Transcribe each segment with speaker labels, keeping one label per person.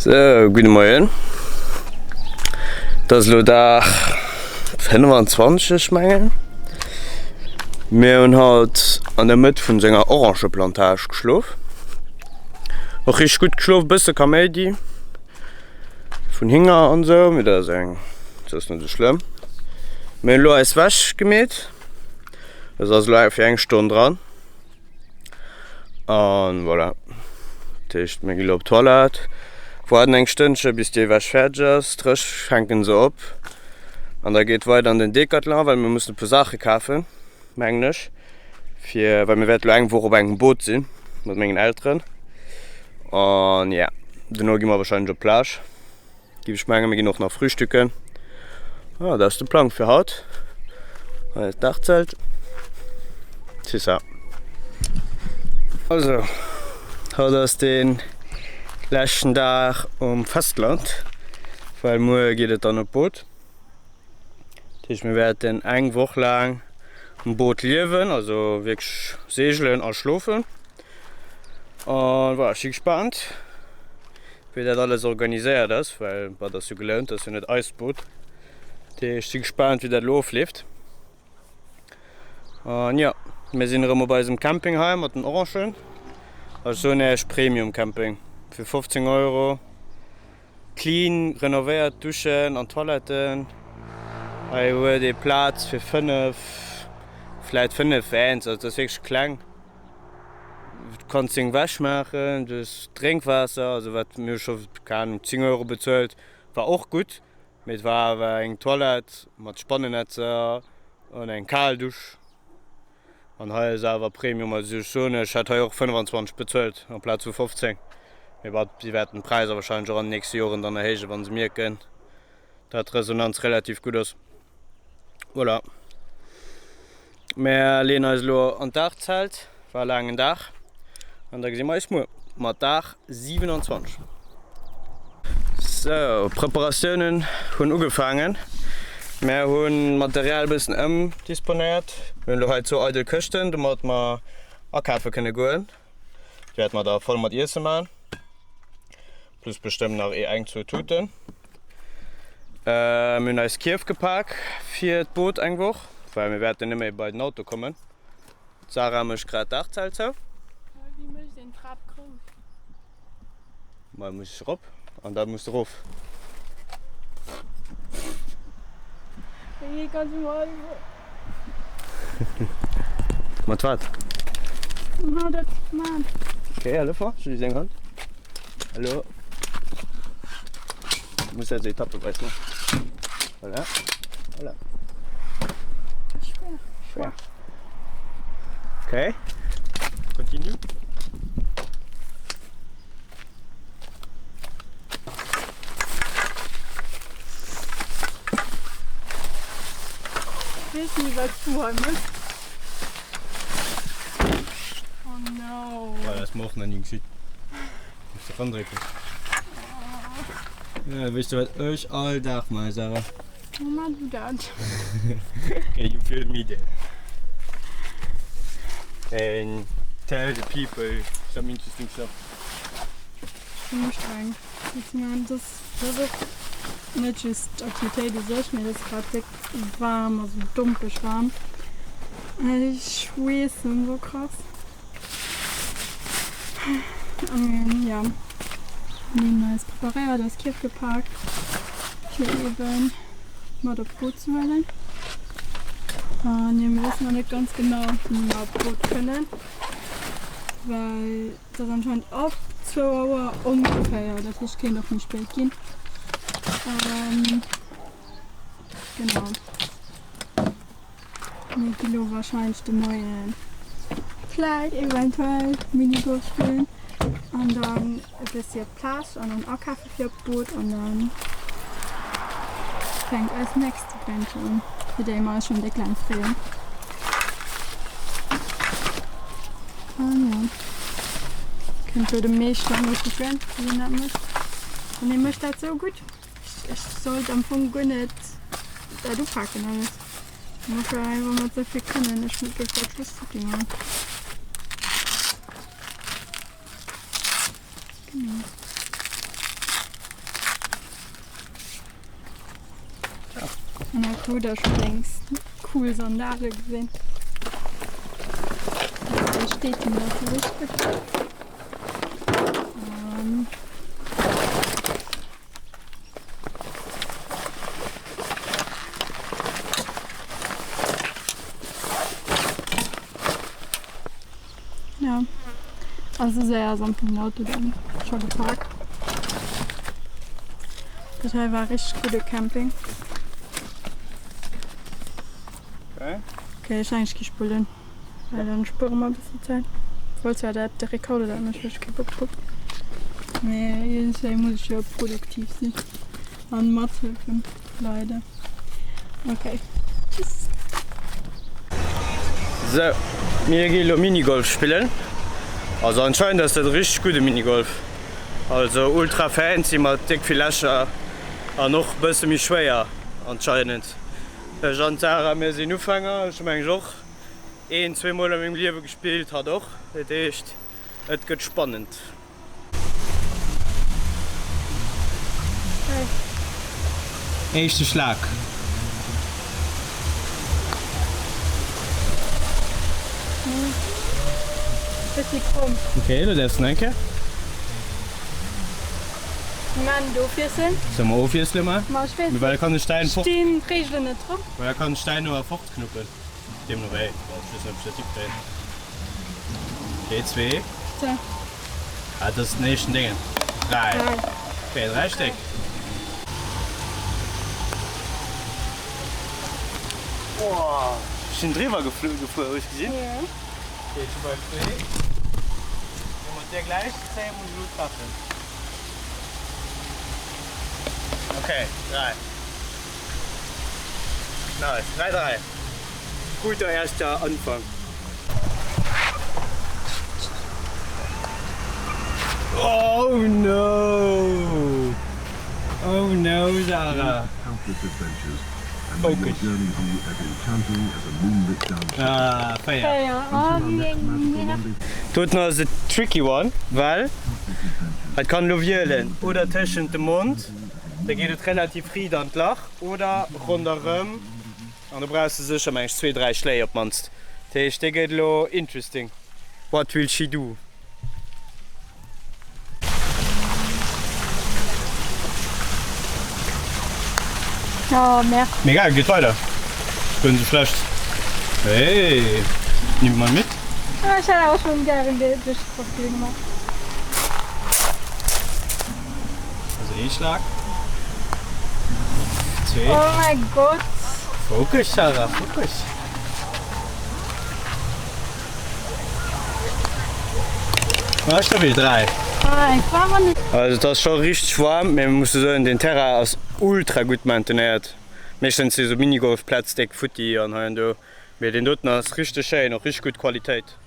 Speaker 1: Sou, gudde Moien. Et ass elo Dag 25, ech mengen. Mir hunn haut an der Mëtt vun senger Orangeplantage geschlof. Och richteg gutt geschlof, bësse Kaméidi vun Hinger an esou, mee dat ass eng, dat ass net esou schlëmm. Mir hunn elo eis Wäsch gemeet. Et ass elo fir eng Stonn dran. An voilà. Dat heescht mir gi lo op d'Toilette, waarden eng Stënnche bis déi Wäsch fäerdeg ass, d'Rësch fänken se op an da geet weider an den Decathlon, well mir mussen e puer Saache kafen, mengen ech, fir well mir wäerte lo eng Woch op engem Boot sinn mat mengen Elteren an yeah, dono gi mer wahrscheinlech op d'Plage. Giff ech mengen, mir ginn och nach frühstücken. Ah, dat ass de Plang fir haut. Hei ass d'Dachzelt. C'est ça. Also, haut ass de leschten Dag um Festland, well muer geet et dann op d'Boot. Dat heescht, mir wäerten eng Woch laang um Boot liewen, also wierklech seegelen a schlofen. An voilà, ech si gespaant. Wéi dat alles organiséiert ass, well dat ass jo gelount, dat ass jo net eist Boot. Dat heescht, ech si gespaant, wéi dat elo ofleeft. An jo, mir sinn erëm op eisem Camping hei mat den Orangen. Ech soen Iech, Premium Camping fir 15 Euro. Clean renovéiert Duschen an Toiletten. Hei huet ee Plaz fir 5, vläit 5 Vans, also dat ass wierklech kleng. Du kanns deng Wäsch maachen, du hues Drénkwaasser, also wat mir hu scho, keng Ahnung, 10 Euro bezuelt, war och gutt, mee et war awer eng Toilette mat Spannennetzer an eng kal Dusch. An hei ass awer Premium, also ech soen, ech hätt hei och 25 bezuelt amplaz vu 15. Mee bon, si wäerten d'Präisser warscheinlech och an den nächste Joren dann erhéijen, wa se mierken, dat d'Resonanz relativ gutt ass. Voilà. Mär leeën eis elo an d'Dachzelt, war e laangen Dag, an da gesi mer eis muer mat Dag 27. Sou, d'Preparatiounen hunn ugefaangen. Mär hunn d'Material e bëssen ëmdisponéiert. Mir hunn elo hei zwou eidel Këschten, domat mer akafe kënne goen. Déi wäerte mer da voll mat Iesse maachen, plus bestëmmt nach eng, zwou Tuten. Mir hunn eis Kierf gepak fir d'Boot eng Woch, well mir wäerten net méi bei den Auto kommen. D'Sarah mécht grad d'Daachzelt zou.
Speaker 2: Wéi mécht een d'Trap grouss?
Speaker 1: Ma muss ech erop an da muss de erof.
Speaker 2: Wéi kanns du mer hëllefen?
Speaker 1: Mat wat?
Speaker 2: Ma dat man.
Speaker 1: Ok, hëllef mer, ech hu just eng Hand. Hallo. Muss dat esou etappeweis maachen. Voilà. Voilà.
Speaker 2: Schwer.
Speaker 1: Schwer. Okay. Continue.
Speaker 2: Ech weess ni wat du hei mëss. Oh no.
Speaker 1: Oh, dat ass mer och nach ni geschitt. Muss de randrécken. Ja, weess du wat ech all Dag maachen, Sarah?
Speaker 2: Maach du dat.
Speaker 1: Okay, you feel me there. And tell the people some interesting stuff.
Speaker 2: Ech sinn ustrengend. Ech mengen, dat ass och net just d'Aktivitéit u sech, mee et ass grad déck waarm, also dompeg waarm. Ech schweessen esou krass. An jo, mir hunn eis preparéiert, eis Kierf gepak fir eben mat op d'Boot ze huelen. An jo, mir wëssen nach net ganz genau wéini mer op d'Boot kënnen, well et ass anscheinend ab zwou Auer ongeféier, dat heescht kéint och méi spéit ginn. Genau. Mir gi lo wahrscheinlech de Moien vläit eventuell Minigolf spillen an dann e bëssi op d'Plage an dann akafe fir op d'Boot an dann fänkt eis next Adventure un, fir déi mer eis schonn déck laang freeën. An jo, kënnt do de Meeschter nokucken, wéi een dat mécht. An hie mécht dat sou gutt. Ech sollt am Fong guer net dat upaken alles. Muss jo einfach mat sou vill kënnen. Ech géif dat just futti man. Genau. An da krut der scho längst cool Sandale gesinn. Déi steet him natierlech gutt. An. Ja, also séier ass am Fong den Auto dann scho geparkt. Dat hei war richteg gudde Camping.
Speaker 1: Okay.
Speaker 2: Okay, ech mengen ech gi spullen, well dann spuere mer e bëssen Zäit. Obwuel zwar dat de Rekorder dat mécht, hunn ech kee Bock drop. Mee iergendwéi muss ech jo produktiv sinn an mathëllefen. Leider. Ok. Tschüss.
Speaker 1: Sou, mir gi lo Minigolf spillen. Also anscheinend ass dat e richteg gudde Minigolf. Also ultra fancy mat déck vill Lächer an och bësse méi schwéier anscheinend. Ech an d'Sarah mir sinn Ufänger, ech hu mengen ech och een, zweemol a mengem Liewe gespillt, hatt och. Dat heescht et gëtt spannend. Éischte Schlag.
Speaker 2: Bëssi kromm.
Speaker 1: Ok, elo däerfs de nach eng Kéier.
Speaker 2: Mir maan et ofwiesselnd.
Speaker 1: Solle mer ofwiessele man?
Speaker 2: Ma ech weess
Speaker 1: Well da
Speaker 2: net.
Speaker 1: kann ech däin fort.
Speaker 2: Stinn d'Reegelen net drop?
Speaker 1: Well da kann ech däin awer fortknuppen. Deemno wéi, well ech weess net ob ech dat hikréien. Okay, zwee.
Speaker 2: So.
Speaker 1: Ah, dat ass den éischten Déngen. Dräi.
Speaker 2: Dräi.
Speaker 1: Okay, dräi Stéck. Boah, ech sinn driwwer gefuer, hues gesinn?
Speaker 2: Jo.
Speaker 1: Okay, ech si bei zwee. Jo, mat där gläichen Zéie muss ech elo treffen. Okay, dräi. Nice, 3, 3. Guter erster Anfang. Oh no! Oh no, Sarah! Focus. Ah, 4. Doten ass e tricky one, well et kann elo wielen oder tëschent dem Mond, da geet et relativ riit an d'Lach, oder ronderëm. An do brauchs de sécher meng ech zwee, dräi Schléi op d'mannst. Dat heescht, dee gëtt elo interesting. What will she do?
Speaker 2: Oh merde.
Speaker 1: Mee egal, geet weider. Guer net sou schlecht. Hey, nimmt man mit.
Speaker 2: Ah, ech hätt awer schon gären dee Duerchbroch gemaach.
Speaker 1: Also ee Schlag. Zwee.
Speaker 2: Oh mein Gott.
Speaker 1: Focus, Sarah, focus. Ah, stabil, 3.
Speaker 2: Ah, ech war awer net.
Speaker 1: Also et ass scho richteg waarm, mee mir musse soen, den Terrain ass ultra gutt maintenéiert. Meeschtens si sou Minigolfplätz déck futti an hei an do, mee deen doten ass richteg schéin, och richteg gutt Qualitéit.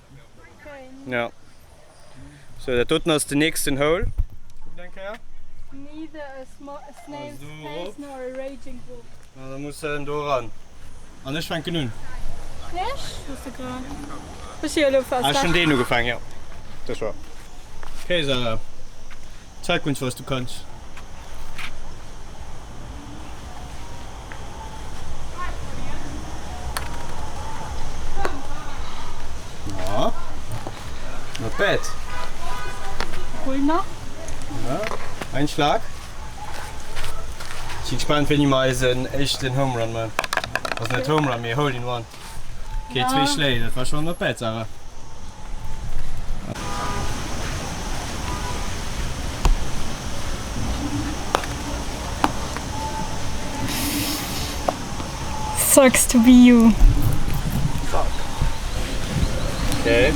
Speaker 1: Ja. Sou, dat doten ass den nächsten Hole. Kuckt eng Kéier.
Speaker 2: Neither a snail's pace nor a raging bull.
Speaker 1: An da muss en do eran. An ech fänken un.
Speaker 2: Ech? Hues de grad. Ech si jo elo fast.
Speaker 1: Ah, ech hunn deen ugefaangen, jo. Dat ass wahr. Okay, Sarah. Zeig uns, was du kannst. Ja. Not bad.
Speaker 2: Hol nach.
Speaker 1: Ja. Ein Schlag. Ech si gespannt wéini mer eisen éischten Home Run man. Also net Home Run, mee Hole in One. Okay, zwee Schléi, dat war schon not bad, Sarah.
Speaker 2: Sucks to be you.
Speaker 1: Fuck. Okay.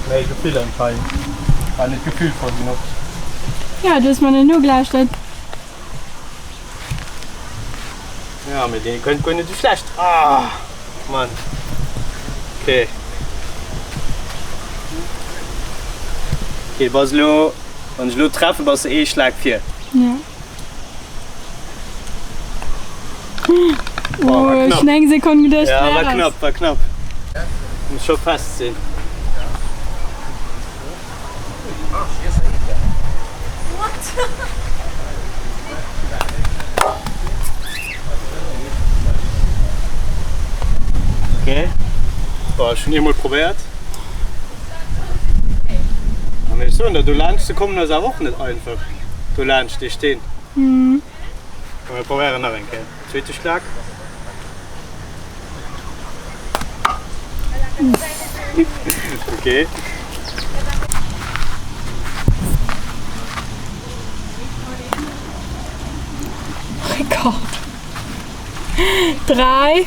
Speaker 1: Méi Gefill anscheinend. Ah, net gefühlvoll genuch.
Speaker 2: Ja, du hues mer net nogelauschtert.
Speaker 1: Ja, mee dee kënnt guer net esou schlecht. Ah, Mann. Okay. Okay, bass elo, wann ech elo treffen, bass de ee Schlag vir.
Speaker 2: Ja. Oh, war knapp. Ech hunn eng Sekonn geduecht,
Speaker 1: Ja, war knapp, war knapp. Muss scho fest sinn. Ok, bon ech hunn eemol probéiert. A mee ech soen der, do laanscht ze kommen ass awer och net einfach, do laanscht dee Steen. Komm mir probéieren nach eng Kéier. Zweete Schlag. Ok.
Speaker 2: Rekord. 3.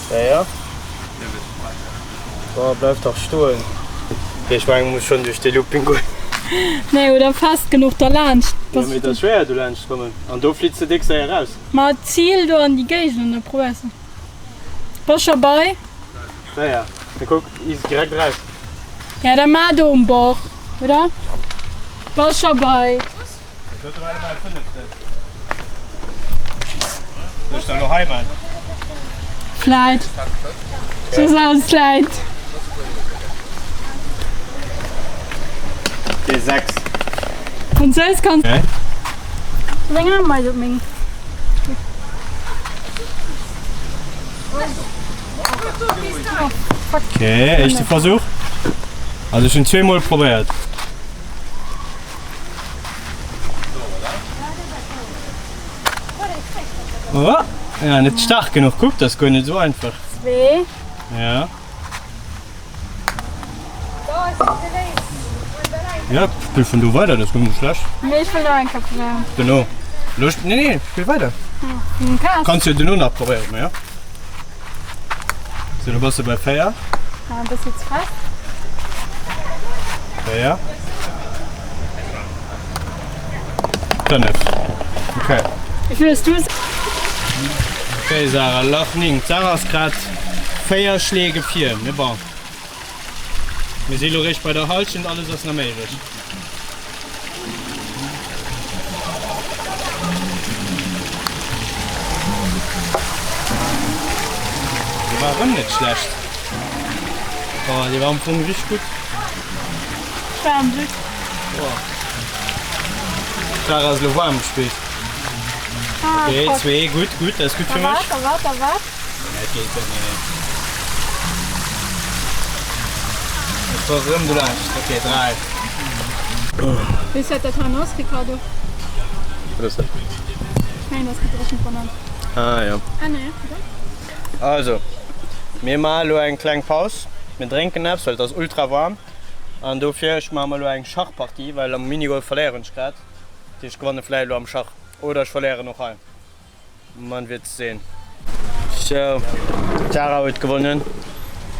Speaker 1: Véier. Boah, bleif dach stoen. Okay, ech mengen, muss schon duerch dee Looping goen.
Speaker 2: Nee, oder fest genuch derlaanscht.
Speaker 1: Jo, mee et ass schwéier dolaanscht ze kommen. An do flitts de déck séier raus.
Speaker 2: Ma ziel do an déi Géigend an da probéiers de. Bass scho bei?
Speaker 1: 4, da kuck, is direkt raus.
Speaker 2: Ja, da maach do um Bord, oder? Bass scho bei?
Speaker 1: Dat huet ewell emol fënneften. Soll ech da elo hei man?
Speaker 2: Vläit. Soss ass et vläit.
Speaker 1: Okay, 6.
Speaker 2: An soss kanns.
Speaker 1: Okay.
Speaker 2: Seng Ameis op meng.
Speaker 1: Ok, éischte Versuch. Also ech hunn zweemol probéiert. Oh, ja, net staark genuch. Kuck, dat ass guer net esou einfach.
Speaker 2: Zwee.
Speaker 1: Ja. Ja, spill vun do weider, dat ass guer net schlecht.
Speaker 2: Nee, ech wëll nach eng Kéier probéieren.
Speaker 1: Dono. Lo, nee, nee, spill weider.
Speaker 2: Hm,
Speaker 1: Kanns jo dono nach probéieren, ja. So, do bass de bei 4.
Speaker 2: Ah, e bëssi ze fest.
Speaker 1: 4. 5. Okay.
Speaker 2: Wéi vill hues du?
Speaker 1: Okay, Sarah, Lach 9. D'Sarah ass grad 4 Schlee gefier, mee bon. Mir si lo réischt bei der Halschent, alles ass nach méiglech. Déi war erëm net schlecht. Oh, déi war am Fong richteg gutt.
Speaker 2: Waarm just.
Speaker 1: Oh. D'Sarah ass elo waarm gespillt.
Speaker 2: Ah,
Speaker 1: Okay,
Speaker 2: fuck.
Speaker 1: zwee, gutt, gutt, dat ass gutt
Speaker 2: Da
Speaker 1: fir mech.
Speaker 2: waart, da waart, da waart.
Speaker 1: Nee, et geet net, nee, nee. Ech war erëm dolaanscht. Okay, 3.
Speaker 2: Wéi seet dat hei ass, Ricardo?
Speaker 1: Wat ass dat?
Speaker 2: Ech mengen, dat ass gedréchent Banann.
Speaker 1: Ah, jo.
Speaker 2: Ah, nee, oder?
Speaker 1: Also, mir maache elo eng kleng Paus. Mir drénken eppes, well et ass ultra waarm. An dofir, ech maache mer elo eng Schachpartie, well am Minigolf verléieren ech grad. Dat heescht, ech gewanne vläicht elo am Schach. Oder ech verléieren och hei. Man wird sehen. Sou, d'Sarah huet gewonnen.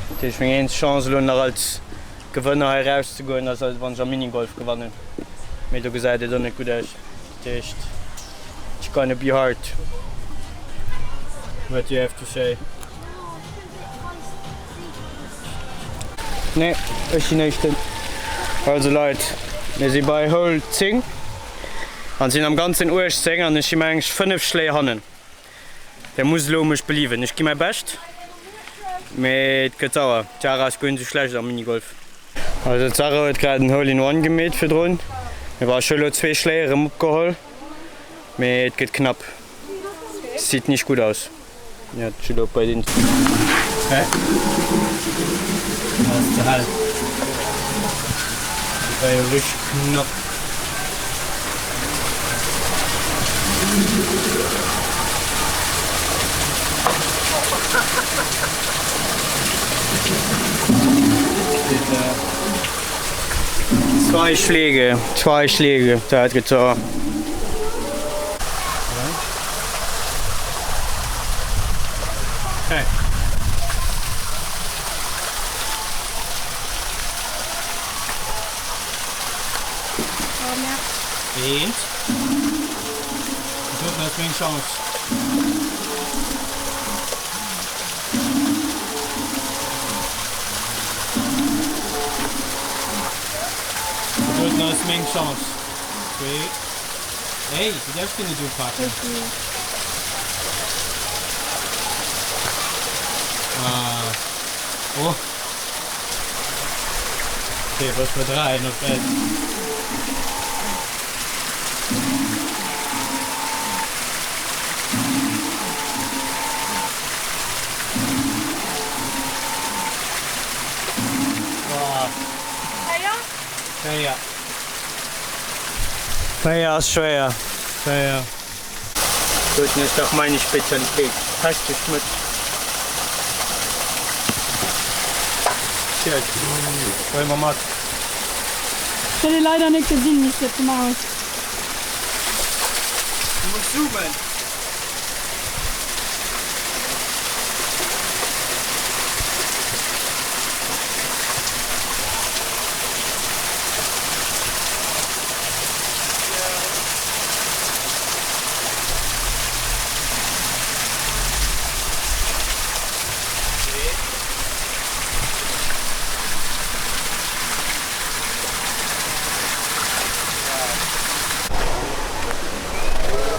Speaker 1: Dat heescht meng eenzeg Chance elo nach als Gewënner hei eraus ze goen ass wann ech am Minigolf gewannen. Mee do gesäit et och net gutt aus. Dat heescht it's gonna be hard. What do you have to say? Nee, ech sinn éischten. Also Leit, mir si bei Hole 10. An sinn am ganzen 18 an ech si meng ech 5 Schléi hannen. Der muss elo mech beliwen. Ech gi mäi Bescht, mee et gëtt sauer. D'Sarah ass guer net esou schlecht am Minigolf. Also d'Sarah huet grad en Hole in One gemeet virdrun. Mee bon, ech hu elo zwee Schléi erëm opgeholl, mee et gëtt knapp. Sieht nicht gut aus. Ja, d'Julo bei den. Hä? Ass ze hell. Dat war jo richteg knapp. Zwei Schläge, zwei Schläge, dat gëtt sauer. Okay. Eent. Dat ass meng Chance. Dat ass meng Chance. Zwee. Hey, du därfst die nicht upacken. Ah. Oh. Okay, was für drei, not bad. 4. 4 ass schwéier. 4. Doten ist doch meine Spezialität. Feste Schmutz. Tja, huele mer mat.
Speaker 2: Ech huet ee leider net gesinn wéi s de et gemaach hues.
Speaker 1: Du muss zoomen.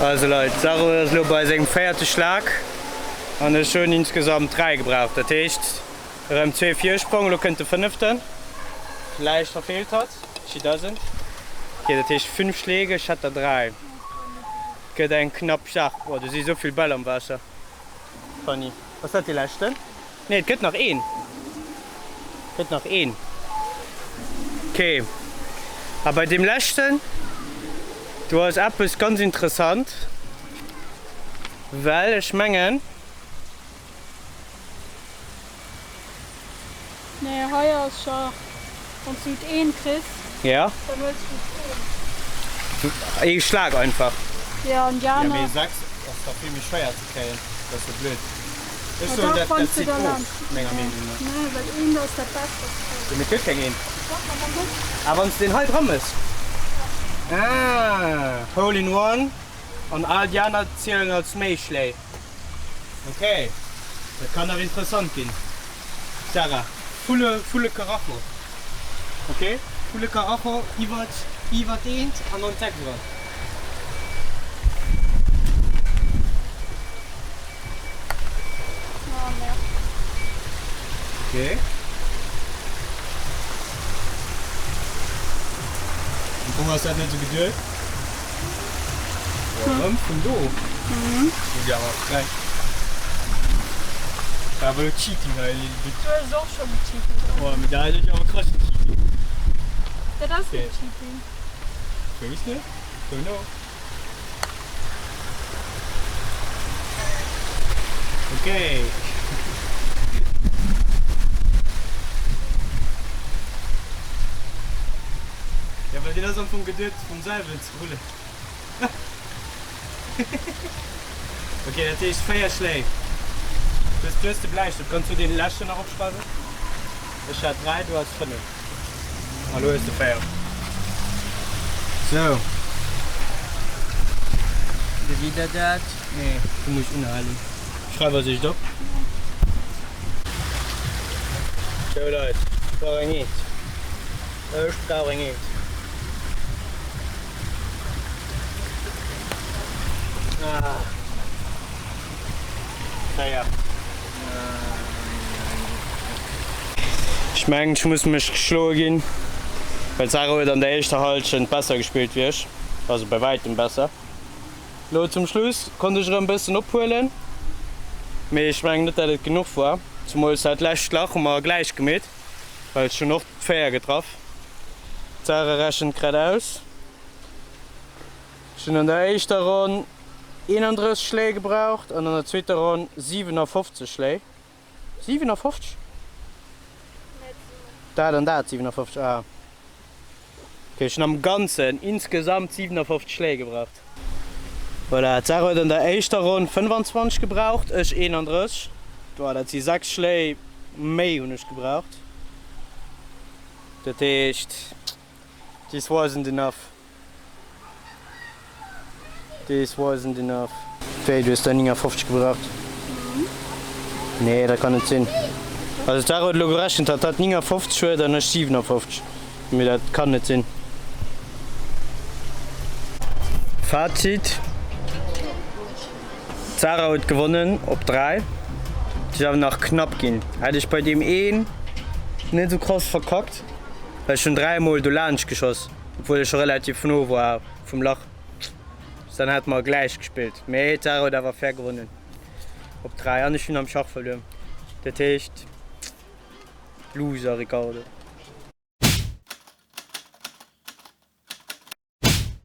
Speaker 1: Also Leit, d'Saro ass elo bei sengem véierte Schlag an ech hunn insgesamt 3 gebraucht. Dat heescht erëm zwee Virsprong. Elo kënnt de fënneften. Vläicht verfeelt hatt. She doesn't. Ok, dat heescht 5 Schläge, ech hat der 3. Gëtt eng knapp Saach. Boah, do si souvill Bäll am Waasser. Funny. Ass dat dee leschten? Nee, et gëtt nach een. Et gëtt nach een. Ok. A bei deem leschten, do ass eppes ganz interessant, well ech mengen.
Speaker 2: Nee, hei ass scho, wann s du et een kriss,
Speaker 1: Ja.
Speaker 2: dann huels du et een.
Speaker 1: Ee Schlag einfach.
Speaker 2: Ja, an déi
Speaker 1: Ja,
Speaker 2: aner.
Speaker 1: mee 6 ass da vill méi schwéier ze kréien. Dat ass jo blöd. Ech
Speaker 2: Ma
Speaker 1: soen,
Speaker 2: dach,
Speaker 1: dat
Speaker 2: wann
Speaker 1: dat
Speaker 2: s du
Speaker 1: zitt
Speaker 2: da
Speaker 1: of,
Speaker 2: laanscht.
Speaker 1: menger Meenung no.
Speaker 2: Nee, well eent ass dat Bescht, wat s
Speaker 1: du. Jo, mee et gëtt keng eent.
Speaker 2: Dach, an dann gëtt.
Speaker 1: Ah, wann s de deen hei dra mëss. Ah, Hole in one an all déi aner zielen als méi Schléi. Ok, dat kann nach interessant ginn. Sarah, Fulle, fulle Karacho. Ok, fulle Karacho iwwert, iwwert eent an an d'Eck dran.
Speaker 2: Oh merde.
Speaker 1: Ok. Am Fong ass dat net sou geduet. Boah, erëm vun do? Muss ich awer frei. War awer elo Cheating hei a little bit.
Speaker 2: Du hues och scho gecheatet.
Speaker 1: Boah, mee dat ass jo awer krassen Cheating.
Speaker 2: Dat ass net Cheating.
Speaker 1: Weess net, don't know. Okay. Ja, well deen ass am Fong geduet vum selwen ze rullen. Ok, dat heescht 4 Schléi. Du hues, du hues de Bläistëft. Kanns du dee leschten nach opschreiwen? Ech hat 3, du has 5. A lo hues de 4. Sou. Gesitt der dat? Nee, do muss ech unhalen. Schreif als éischt op. Sou Leit, ech brauch eng Eent. Ech brauch eng Eent. Ah. 4. Ech mengen ech muss mech geschloe ginn, well d'Sarah huet an der éischter Halschent besser gespillt wéi ech, also bei wäitem besser. Lo zum Schluss konnt ech erëm bëssen ophuelen, mee ech mengen net dat et genuch war, zumools dat lescht Lach hu mer gläich gemeet, well ech hunn och d'4 getraff. D'Sarah rechent grad aus. Ech hunn an der éischter Ronn 31 Schléi gebraucht an an der zweeter Ronn 57 Schléi. 57? Dat an dat 57, ah. Ok, ech hunn am Ganzen, insgesamt 57 Schléi gebraucht. Voilà, d'Sarah huet an der éischter Ronn 25 gebraucht, ech 31. Boah, dat si 6 Schléi méi hunn ech gebraucht. Dat heescht, this wasn't enough. This wasn't enough. Wéi, du hues der 59 gebraucht? Nee, dat kann net sinn. Also d'Sarah huet elo gerechent, datt hatt 59 huet an ech 57. Mee dat kann net sinn. Fazit, D'Sarah huet gewonnen op 3. Et ass awer nach knapp ginn. Hätt ech bei deem een net esou krass verkackt, well ech hunn 3 mol do laanscht geschoss. Obwuel ech scho relativ no war vum Lach. Dann hate mer gläich gespillt. Mee d'Sarah huet awer fair gewonnen op 3 an ech hunn am Schach verluer. Dat heescht Loser Ricardo.